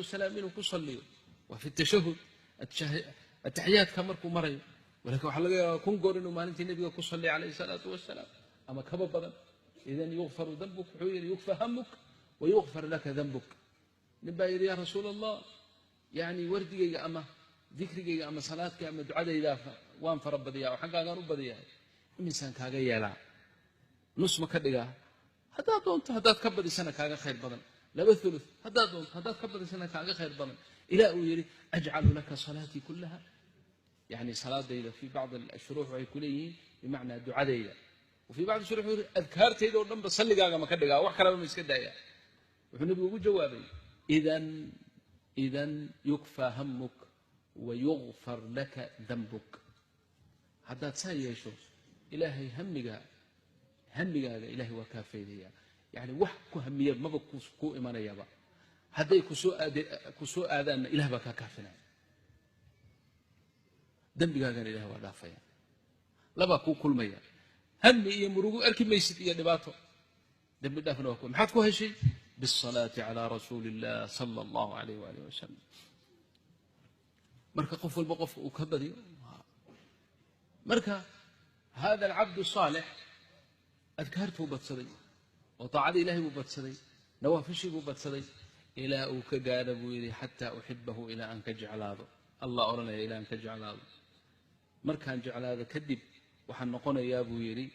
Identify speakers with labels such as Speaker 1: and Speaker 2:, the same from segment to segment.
Speaker 1: wasalaam inuu ku saliyo. Waa fi tashahud, ataxiyaadka markuu marayo. Walakin waxaa laga yaabaa 1000 goor inuu maalintii nebiga ku saliyo calayhi salaatu wasalaam ama kaba badan. Idan yukfaru dambuk, wuxuu yidhi yukfa hamuk wayukfar laka dambuk. Nin baa yidhi yaa rasuul allah, yani wardigayga ama dikrigayga ama salaadkay ama ducadayda waan fara badiyaa oo xaggaagaan u badiyahay, imisaan kaaga yeelaa? Nus ma ka dhigaa? Haddaad doonto, haddaad ka badisana kaaga khayr badan. 2 thuluth haddaad doonto, haddaad ka badisana kaaga khayr badan. Ilaa uu yidhi ajcalu laka salaatii kullaha, yani salaadayda. Fii bacdi ashuruux waxay ku leeyihiin bimacnaa ducadayda, wa fii bacdi shuruux wuxuu adkaartayda oo dhanba salligaaga ma ka dhigaa, wax kaleba ma iska daayaa? Wuxuu nebigu ugu jawaabay idan yukfaa hamuk wayukfar laka dambuk. Haddaad saa yeesho ilaahay hamigaaga ilahay waa kaa faydaya, yani wax ku hamiya maba ku imanayaba. Hadday ku soo aadaanna ilah baa kaa kaafinaya, dembigaagana ilahay waa dhaafaya. Labaa kuu kulmaya, hami iyo murugo arki maysid iyo dhibaato, dembi dhaafna waa ku. Maxaad ku heshay? Biالsalaati calى rasuuli illah sala allahu alayh waalih wasalam. Marka qof walba qofka uu ka badiyo. Marka hada alcabdu saalix adkaartuu badsaday oo taacada ilahay buu badsaday, nawaafishii buu badsaday, ilaa uu ka gaadho buu yidhi xataa uxibahu, ilaa aan ka jeclaado. Allah odhanaya ilaa aan ka jeclaado. Markaan jeclaado kadib waxaan noqonayaa buu yidhi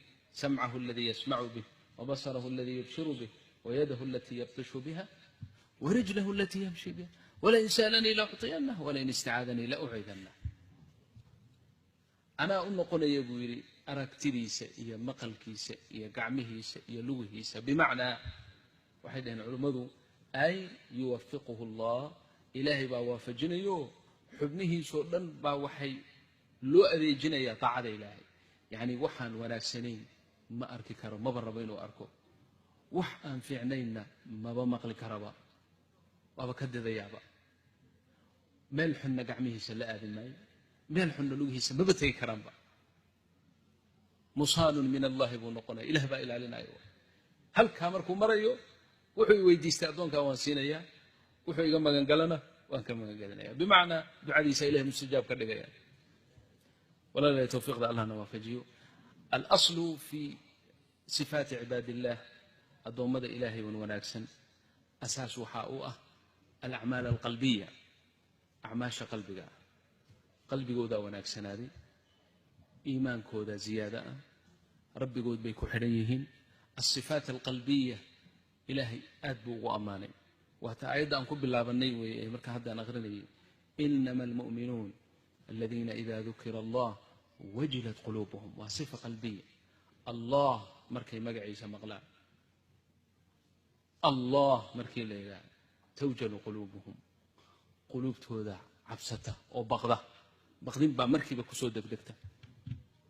Speaker 1: samcahu aladii yasmacu bih, wabasarahu aladii yubsiru bih, wayadahu alatii yabtishu biha, warijlahu alatii yamshi biha, walain sa'alanii la ucطiyanah, walain istacaadanii la uciidanah. Anaa u noqonaya buu yidhi aragtidiisa iyo maqalkiisa iyo gacmihiisa iyo lugihiisa. Bimacnaa waxay dhaheen culimmadu ay yuwafiquhu allah, ilaahay baa waafajinayo, xubnihiisoo dhan baa waxay loo adeejinayaa taacada ilaahay. Yacni waxaan wanaagsanayn ma arki karo, maba rabo inuu arko. Wax aan fiicnaynna maba maqli karaba, waaba ka didayaaba. Meel xunna gacmihiisa la aadin maayo, meel xunna lugihiisa maba tegi karaanba. Musaanun min allahi buu noqonaya, ilah baa ilaalinayo. Halkaa markuu marayo wuxuu i weydiistay addoonkaa waan siinayaa, wuxuu iga magangalana waan ka magangelinaya. Bimacnaa ducadiisa ilahay mustajaab ka dhigaya. Walaalaya tawfiiqda allahna waafajiyo. Alaslu fi sifaati cibaad illah, addoommada ilaahay wan wanaagsan asaas waxaa u ah alacmaal alqalbiya, acmaasha qalbiga ah. Qalbigoodaa wanaagsanaaday, iimaankooda ziyaada ah, rabbigood bay ku xidhan yihiin. Asifaat alqalbiya ilaahay aad buu ugu ammaanay. Waata aayadda aan ku bilaabanay weeye marka haddaan aqrinayay, inama almu'minuun aladiina ida dukira allah wajilat quluubuhum. Waa sifa qalbiya. Allah markay magaciisa maqlaan, allah markii la yidhaahdo tawjalu quluubuhum, quluubtooda cabsata oo baqda, baqdin baa markiiba kusoo degdegta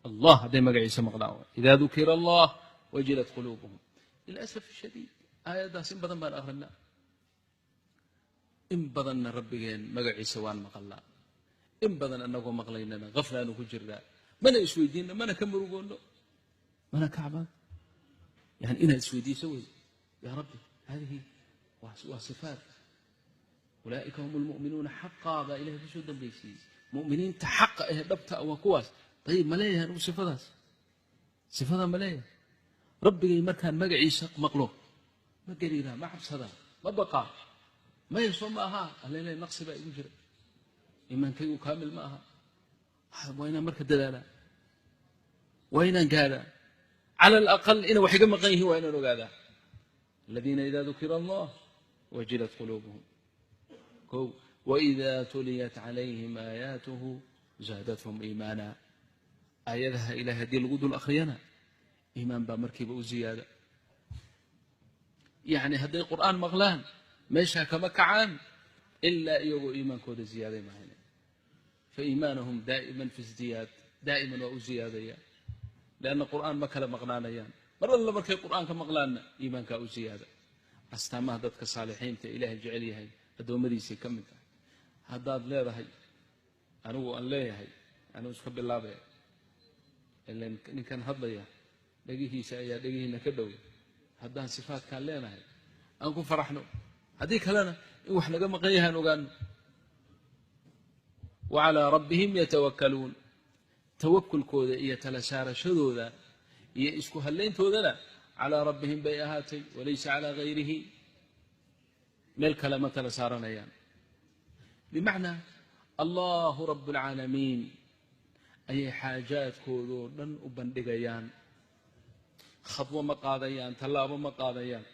Speaker 1: allah hadday magaciisa maqlaan. Ida dukira allah wajilat quluubuhum. Lilasaf shadiid aayaddaas in badan baan akrinaa, in badanna rabbigeen magaciisa waan maqalnaa, in badan anagoo maqlaynana haflaanu ku jirnaa, mana isweydiinno, mana ka murugoonno, mana ka cabaan. Yani inaad isweydiiso wey, yaa rabbi hadihi waa sifaat ulaa'ika hum almu'minuuna xaqaa baa ilahay kusoo dambaysiiyey. Mu'miniinta xaqa ee dhabta waa kuwaas. Dayib, ma leeyahay anugu sifadaas? Sifadaa ma leeyahay? Rabbigay markaan magaciisa maqlo ma gariiraa, ma cabsadaa, ma baqaa? Maya, soo ma ahaa? Allele naqsi baa igu jira, iimaankaygu kaamil ma aha. Waa inaan marka dadaalaa, waa inaan gaadhaa, cala alaqal inay wax iga maqan yihiin waa inaan ogaadaa. Aladiina ida dukira allah wajilat quluubuhum. Kow, waida tuliyat calayhim aayaatuhu zaadathum iimaana. Aayadaha ilahay haddii lagu dul akhriyana iimaan baa markiiba u ziyaada. Yacni hadday qur'aan maqlaan meeshaa kama kacaan ilaa iyagoo iimaankooda ziyaaday mahayne. Fa iimaanahum daa'iman fi isdiyaad, daa'iman waa u ziyaadaya, lianna qur'aan ma kala maqnaanayaan. Mar alla markay qur'aanka maqlaanna iimaankaa u ziyaada. Astaamaha dadka saalixiinta ilaahay jecel yahay addoommadiisay ka mid tahay. Haddaad leedahay, anigu aan leeyahay, anigu iska bilaabaya, ilan ninkan hadlaya dhegihiisa ayaa dhegihiina ka dhow. Haddaan sifaatkaan leenahay aan ku faraxno, haddii kalena In wax naga maqan yahaan ogaano. Wa calaa rabbihim yatawakkaluun, tawakulkooda iyo tala saarashadooda iyo isku hadlayntoodana calaa rabbihim bay ahaatay, walaysa calaa gayrihi, meel kale ma tala saaranayaan. Bimacnaa allahu rabb alcaalamiin ayay xaajaadkoodoo dhan u bandhigayaan, khadwo ma qaadayaan, tallaabo ma qaadayaan.